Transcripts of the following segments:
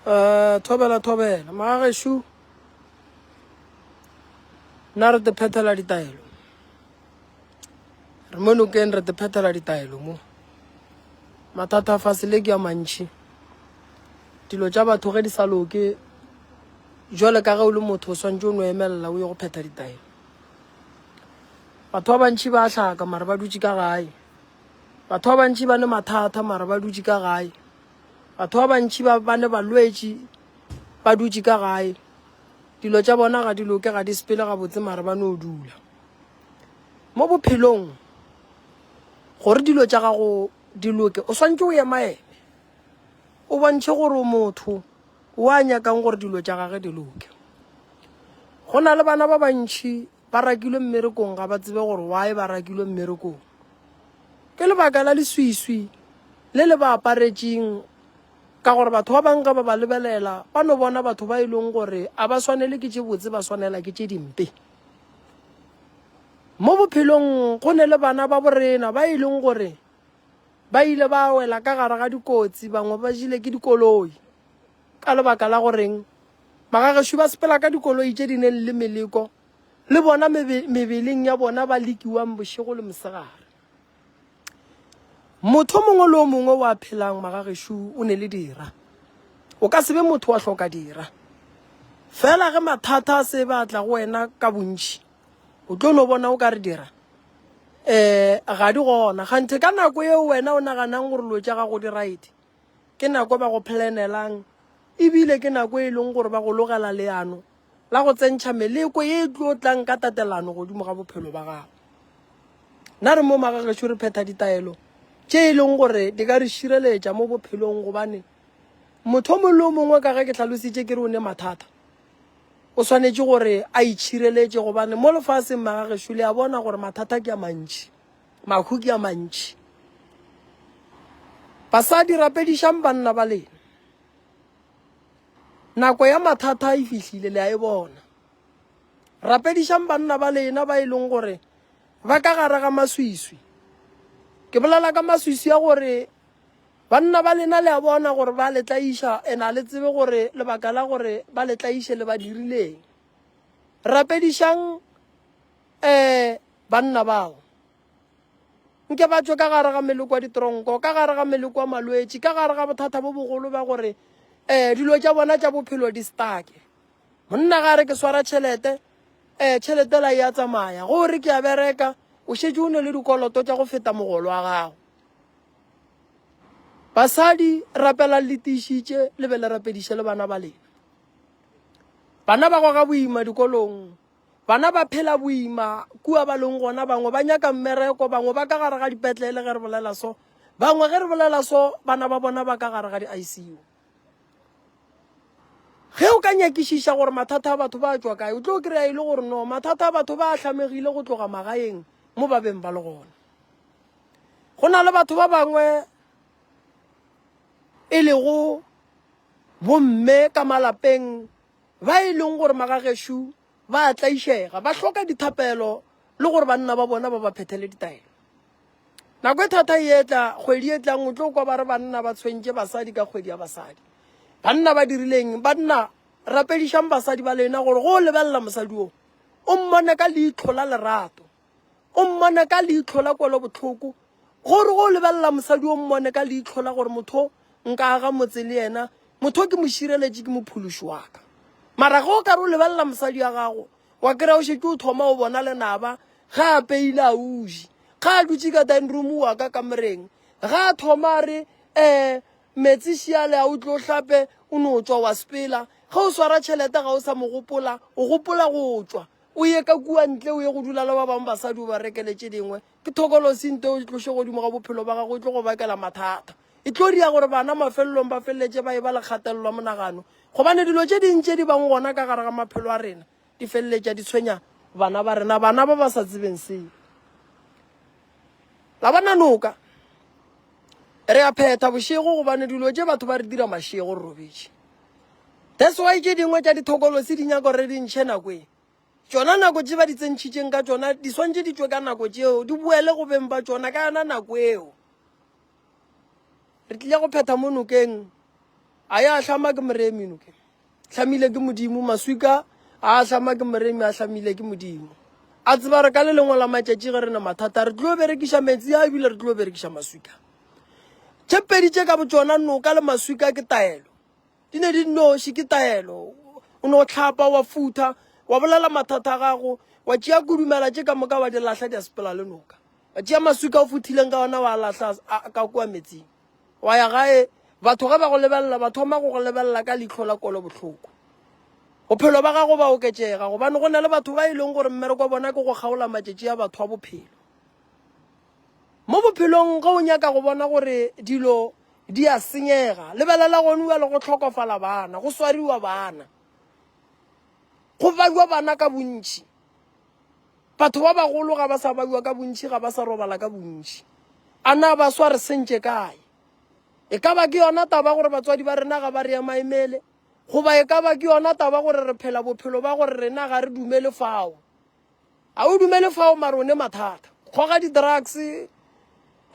Uh, thobela thobela magagešo nna re te phethela ditaelo re mo nokeng re te phethela ditaelo mo mathata a fase le ke a mantšhi dilo tša batho ge di sa loke jwale ka ge o le motho o swantse o no emelela o ye go phetha ditaelo batho ba bantšhi ba hlaka mara ba dutše ka gae batho ba bantšhi ba ne mathata mara ba dutše ka gae Batho ba bantši ba ba ne balwetši ba dutše ka gae, dilo tša bona ga di loke, ga di sepele gabotse mara ba no dula. Mo bophelong gore dilo tša gago di loke o swantše o emaeme, o bontšhe gore o motho o a nyakang gore dilo tša gage di loke. Go na le bana ba bantši ba rakilwe mmerekong ga ba tsebe gore why ba rakilwe mmerekong. Ke lebaka la leswiswi le le ba aparetšeng ka gore batho ba bangwe ge ba ba lebelela ba no bona batho ba e leng gore a ba swanele ke tše botse ba swanela ke tše dimpe. Mo bophelong go ne le bana ba borena ba e leng gore ba ile ba wela ka gare ga dikotsi bangwe ba jile ke dikoloi ka lebaka la goreng magagešo ba sepela ka dikoloi tše di neng le meleko le bona mebeleng ya bona ba lekiwang bošego le mosegare. Motho o mongwe le o mongwe wa phelang magagešo o ne le dira. O ka se be motho wa hloka dira. Fela ge mathata a se ba tla go wena ka bontši, o tlo no bona o ka re dira um ga di gona. Kganthe ka nako eo wena o naganang gore lo tša gago di right, ke nako ba go planelang ebile ke nako e leng gore ba go logela leano la go tsentšha meleko ye e tlo tlang ka tatelano godimo ga bophelo ba gago. Nna re mo magagešo re phetha ditaelo tše e leng gore di ka re šireletša mo bophelong gobane motho o mongwe le o mongwe ka ge ke hlalositše ke re o ne mathata o swanetše gore a itšhireletše gobane mo lefaseng magagešo le a bona gore mathata ke a mantši mahu ke a mantši basadi rapedišang banna ba lena Nako ya mathata e fihlile, le a e bona. Rapedišang banna ba lena ba e leng gore ba ka gare ga maswiswi. Ke bolela ka maswiswi a gore banna ba lena le a bona gore ba le tlaiša and a le tsebe gore lebaka la gore ba le tlaiše le ba dirileng. Rapedišang um banna bao. Nke ba tšwe ka gare ga meloko ya ditronko, ka gare ga meloko ya malwetši, ka gare ga bothata bo bogolo bja gore um dilo tša bona tša bophelo di stake. Monna ga re ke swara tšhelete, um tšhelete la e a tsamaya. Go re ke a bereka, o šetše o ne le dikoloto tša go feta mogolo wa gago. Basadi, rapelang le tiišitše, le be le rapediše le bana ba lena. Bana ba goga boima dikolong. Bana ba phela boima kua ba leng gona, bangwe ba nyaka mmereko, bangwe ba ka gare ga dipetlele ge re bolela so, bangwe ge re bolela so bana ba bona ba ka gare ga di-ICU. Ge o ka nyakišiša gore mathata a batho ba tšwa kae, o tlo kry-a e le gore no mathata a batho ba a hlamegile go tloga magaeng mo ba beng ba le gona. Go na le batho ba bangwe e lego bomme ka malapeng ba e leng gore magagešo ba a tlaišega, ba hloka dithapelo le gore banna ba bona ba ba phethele ditaelo. Nako e thata e etla, kgwedi e tlang o tlo kwa ba re banna ba tshwentše basadi ka kgwedi ya basadi. Banna ba dirileng? Banna, rapedišang basadi ba lena gore go o lebelela mosadi o, o mmone ka leihlo la lerato. O mmone ka leihlo la kwelobohloko, gore go lebelela mosadi o mmone ka leihlo la gore motho nka aga motse le yena, motho ke mo šireletše, ke mophološi wa ka. Mara ge o ka re o lebelela mosadi ya gago, wa kry-a o šetše o thoma o bona lenaba ge a apeile a uji, ge a dutše ka dining room wa ka kamoreng, ge a thoma a re um metsi šiale a o tlo hlape, o no tšwa wa sepela. Ge o swara tšhelete ga o sa mo gopola, o gopola go tšwa. O ye ka kua ntle o ye go dula le ba bangwe basadi o ba rekele tše dingwe. Ke thokolosi nto o tloše godimo ga bophelo ba gago e tlo go bakela mathata. E tlo dira gore bana mafelelong ba feleletše ba eba le kgatelelo ya monagano gobane dilo tše ding tše di bang gona ka gare ga maphelo a rena di feleletša di tshwenya bana ba rena, bana ba ba sa tsebeng seo. La bona noka re a phetha bošego gobane dilo tše batho ba re dira mašego re robetše. That's why tše dingwe tša dithokolosi di nyaka gore re di ntšhe nako e. Tšona nako tše ba di tsentšhitšeng ka tšona di swantše di tšwe ka nako tšeo, di boele go beng ba tšona ka yona nako eo. Re tlile go phetha mo nokeng. A ya hlama ke moremi noke. Hlamile ke Modimo, maswika a hlama ke moremi a hlamile ke Modimo. A tseba re ka le lengwe la matšatši ge re na mathata re tlo berekiša metsi a ebile re tlo berekiša maswika. Tše pedi tše ka botšona noka le maswika ke taelo. Di ne di nnoši ke taelo. O no hlapa wa futha wa bolela mathata a gago wa tšea kudumela tše ka moka wa di lahla di a sepela le noka. Wa tšea maswika o futhileng ka ona wa lahla ka kua metsing. Wa ya gae, batho ge ba go lebelela ba thoma go go lebelela ka leihlo la kolo bohloko. Bophelo ba gago ba oketšega gobane go na le batho ba e leng gore mmereko wa bona ke go kgaola matšatši a batho a bophelo. Mo bophelong ge o nyaka go bona gore dilo di a senyega, lebelela gone bjale go hlokofala bana, go swariwa bana, go baiwa bana ka bontši. Batho ba bagolo ga ba sa baiwa ka bontši, ga ba sa robala ka bontši. A na baswa re sentše kae? E ka ba ke yona taba gore batswadi ba rena ga ba re emaemele, goba e ka ba ke yona taba gore re phela bophelo ba gore rena ga re dumele fao. Ga o dumele fao mara o ne mathata. Kgoga di-drugs, um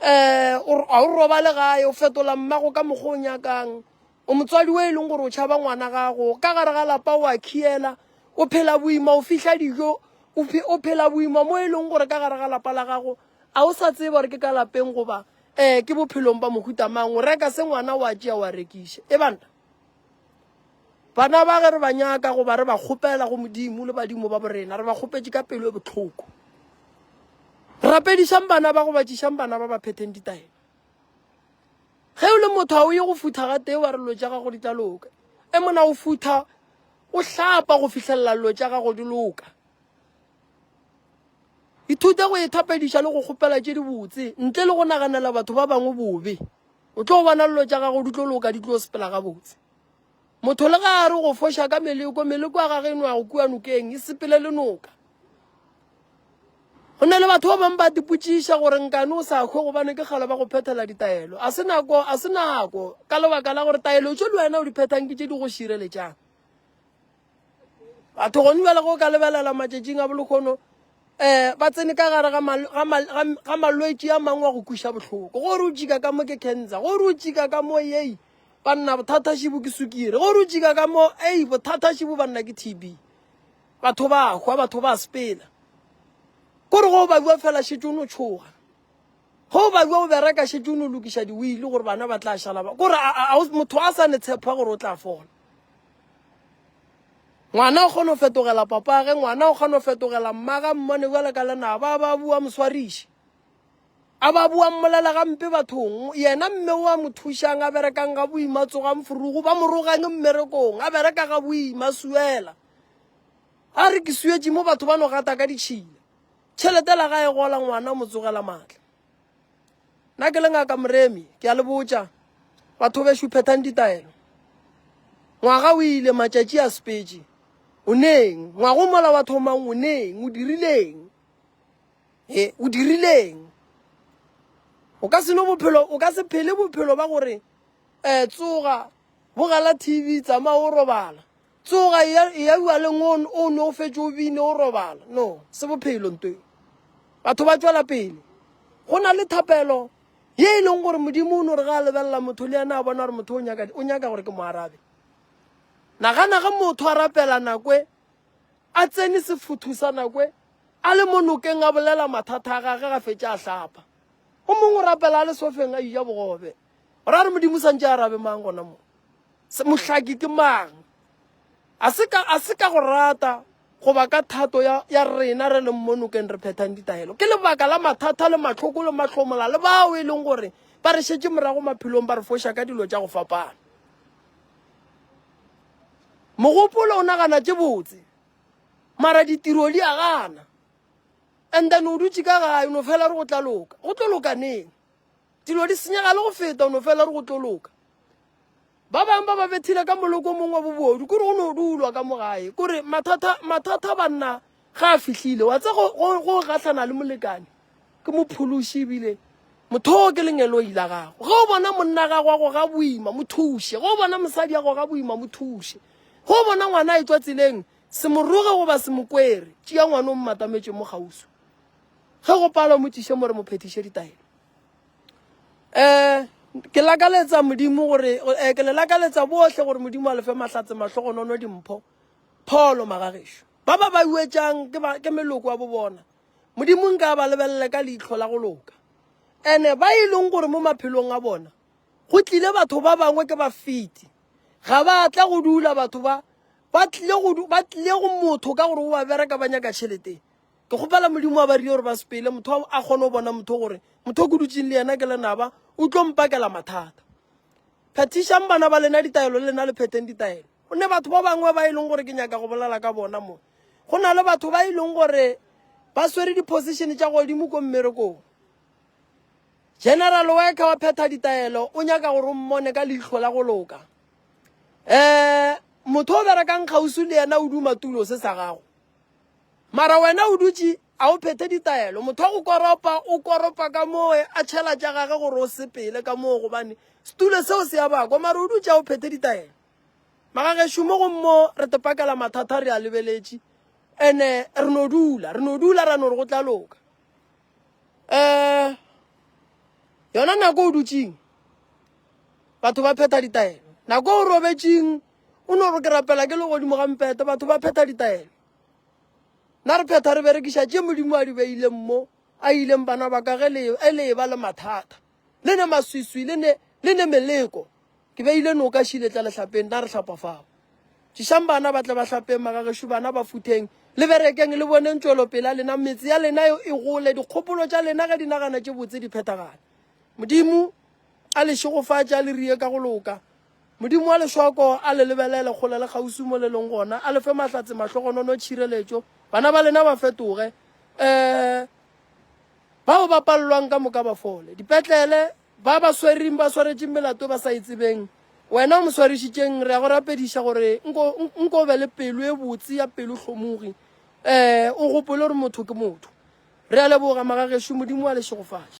ga o robale gae, o fetola mmago ka mokgwa o nyakang. O motswadi o e leng gore o tšhaba ngwana gago, ka gare ga lapa o a khiela, o phela boima, o fihla dijo, o phela boima mo e leng gore ka gare ga lapa la gago a o sa tseba gore ke ka lapeng goba um ke bophelong ba mohuta mang. O reka se ngwana wa tšea wa rekiša. E banna, bana ba ge re ba nyaka goba re ba kgopela go Modimo le badimo ba borena, re ba kgopetše ka pelo e bohloko. Rapedišang bana ba goba tšišang bana ba ba phetheng ditaelo. Ge o le motho a o ye go futha gatee wa re lo tša gago di tla loka. E mona o futha o hlapa go fihlelela lo tša gago di loka. Ithute go ithapediša le go kgopela tše dibotse ntle le go naganela batho ba bangwe bobe. O tlo bona llo tša gago di tlo loka di tlo sepela gabotse. Motho le ga a re go foša ka meleko, meleko ya gage e no ya go kua nokeng, e sepele le noka. Go na le batho ba bangwe ba dipotšiša gore nkane o sa hwe gobane ke kgale ba go phethela ditaelo. A se nako, a se nako, ka lebaka la gore taelo tše le wena o di phethang ke tše di go šireletšang. Batho gone bjale ge o ka lebelela matšatšing a bolekgono um ba tsene ka gare ga malwetši a mangwe a go kweša bohloko. Gore o tšika ka mo ke cancer, gore o tšika ka mo yei banna bothata šibo ke sukiri, gore o tšika ka mo ei bothata šibo banna ke TB. Batho ba hwa, batho ba sepela. Kore go ba bua fela šetše o no tšhoga. Go ba bua o bereka šetše o no lokiša diwili gore bana ba tla šala ba. Kore motho a sa ne tshepo ya gore o tla fola. Ngwana o kgona go fetogela papage, ngwana o kgona go fetogela mmaga, mmone bjale ka lenaba, a ba bua moswariši. A ba bua mmolela gampe bathong, yena mme o a mo thušang, a berekang ga boima, tsogang furugu, ba mo rogang mmerekong, a bereka ga boima, suela. A re ke suetše mo batho ba no gata ka ditšhila. Tšhelete la ga e gola ngwana o mo tsogela maatla. Nna ke le ngaka Moremi, ke a le botša, batho bešo phethang ditaelo. Ngwaga o ile, matšatši a sepetše. O neng? Ngwaga o mola wa thomang o neng? O dirileng? He, o dirileng? O ka se no bophelo, o ka se phele bophelo ba gore eh tsoga, bogela TV, tsamaya o robala. Tsoga, eya, eya bjaleng o, o nwe o fetše o bine o robala. No, se bophelo ntweng. Batho ba tšwela pele. Go na le thapelo ye e leng gore Modimo o no re ge a lebelela motho le yena a bona gore motho o nyaka, o nyaka gore ke mo arabe. Nagana ge motho a rapela nakwe, a tsene sefuthu sa nakwe, a le mo nokeng a bolela mathata a gage ga fetše a hlapa. O mongwe o rapela a le sofeng a eja bogobe. O ra re Modimo santše a arabe mang gona mo? Mohlaki ke mang? A se ka, a se ka go rata goba ka thato ya, ya rena re leng mo nokeng re phethang ditaelo. Ke lebaka la mathata le mahloko le mahlomola le bao e leng gore ba re šetše morago maphelong ba re foša ka dilo tša go fapana. Mogopolo o nagana tše botse, mara ditiro di a gana. And then o dutše ka gae o no fela re go tla loka. Go tlo loka neng? Dilo di senyega le go feta o no fela re go tlo loka. Ba bangwe ba ba bethile ka moloko o mongwe wa bobodu, kore go no dulwa ka mo gae. Kore mathata, mathata banna ga a fihlile, wa tse go, go, go gahlana le molekane ke mophološi ebile motho o ke lengeloi la gago. Ge o bona monna gago a goga boima, mo thuše. Ge o bona mosadi a goga boima, mo thuše. Ge o bona ngwana a etšwa tseleng, se mo roge goba se mo kwere. Tšea ngwana o mmatametše mo kgauswi. Ge go pala o mo tšiše mo re mo phethiše ditaelo. Eh. Ke lakaletsa Modimo gore eh, ke le lakaletsa bohle gore Modimo a le fe mahlatse, mahlogonono, dimpho, pholo magagešo. Ba ba ba uetšang ke, ba, ke meloko ya bo bona. Modimo nka a ba lebelele ka leihlo la go loka. Ene ba e leng gore mo maphelong a bona go tlile batho ba bangwe ke bafeti. Ga ba tla go dula batho ba ba tlile go ba tlile go motho ka gore o ba bereka ba nyaka tšhelete. Ke kgopela Modimo a ba rie gore ba sepele, motho a kgone go bona motho gore motho o ke dutseng le yena ke lenaba, o tlo mpakela mathata. Phethišang bana ba lena ditaelo le lena le phetheng ditaelo. Go ne batho ba bangwe ba e leng gore ke nyaka go bolela ka bona mo. Go na le batho ba e leng gore ba swere di-position tša godimo ko mmerekong. General worker wa phetha ditaelo o nyaka gore o mmone ka leihlo la go loka. Um motho o berekang kgauswi le yena o duma tulo se sa gago. Mara wena o dutše a o phethe ditaelo. Motho wa go koropa o koropa ka moo a tšhela tša gage gore o sepele ka moo gobane setulo seo se a bakwa. Mara o dutše a o phethe ditaelo. Magagešo mo go mo re tepakela mathata re a lebeletše ene re no dula re no dula ra no re go tla loka. Um yona nako o dutšeng batho ba phetha ditaelo. Nako o robetšeng o no re ke rapela ke le godimo ga mpete batho ba phetha ditaelo. Na re phetha re berekiša tše Modimo a di beileng mo, a ileng bana ba ka ge le e le eba le mathata, le ne maswiswi, le ne le ne meleko. Ke beile noka šile tla lehlapeng, na re hlapa fao. Tšišang bana ba tle ba hlapeng, magagešo bana ba futheng, le berekeng, le boneng tšwelopele ya lena, metse ya lena e gole, dikgopolo tša lena ge di nagana tše botse di phethagale. Modimo a le šegofatše, a le rie ka go loka. Modimo wa lešoko a le lebelele kgole le kgauswi mo le leng gona, a le fe mahlatse, mahlogonono, tšhireletšo, bana ba lena ba fetoge, um bao ba palelwang ka moka ba fole. Dipetlele, ba ba swereng ba swaretšeng melato e ba sa e tsebeng, wena o mo swarišitšeng, re ya go rapediša gore nko, nko o be le pelo e botse ya pelohlomogi, um o gopole gore motho ke motho. Re a leboga, magagešo, Modimo a le šegofatše.